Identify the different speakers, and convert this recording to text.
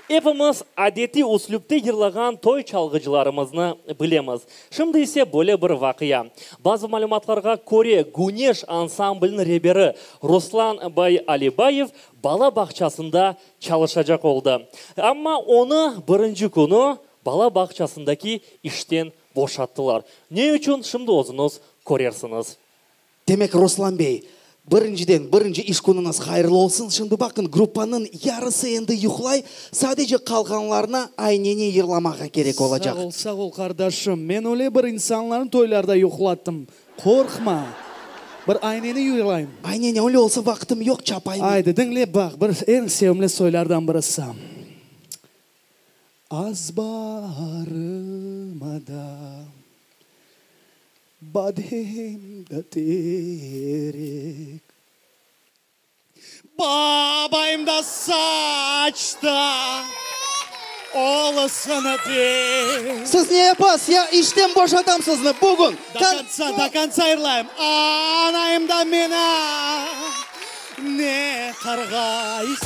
Speaker 1: Epimiz adetiy üslüpte yırlağan toy çalğıcılarımıznı bilemiz. Şimdi ise böyle bir vaqia. Bazı malümatlarğa köre, Güneş ansambliniñ reberi Ruslan bay Alibayev bala bağçasında çalışacaq oldı. Amma onı birinci künü bala bağçasındaki işten boşattılar. Ne içün, şimdi özüñiz körersiñiz.
Speaker 2: Demek, Ruslan bey, birinciden, birinci iş künüñiz hayırlı olsun. Şimdi baqıñ, gruppanıñ yarısı endi yuqlay, sadece qalğanlarına Ayneni yırlamağa kerek olacaq.
Speaker 3: Sağ ol, sağ ol, qardaşım. Men öyle bir insanlarnı toylarda yuqlattım. Qorqma. Bir Ayneni yırlayım.
Speaker 2: Ayneni, öyle olsa vaqtım yoq, çapayım.
Speaker 3: Aydı, diñlep baq, bir eñ sevimli soylardan birisi. Azbarımda Badem da terek. Babayım da saçta olsun dep.
Speaker 2: Siz ne yapasız ya, işten boşatam sizni bugün.
Speaker 3: Do kontsa, do kontsa yırlayım. Anayım da meni ne qarğaysa.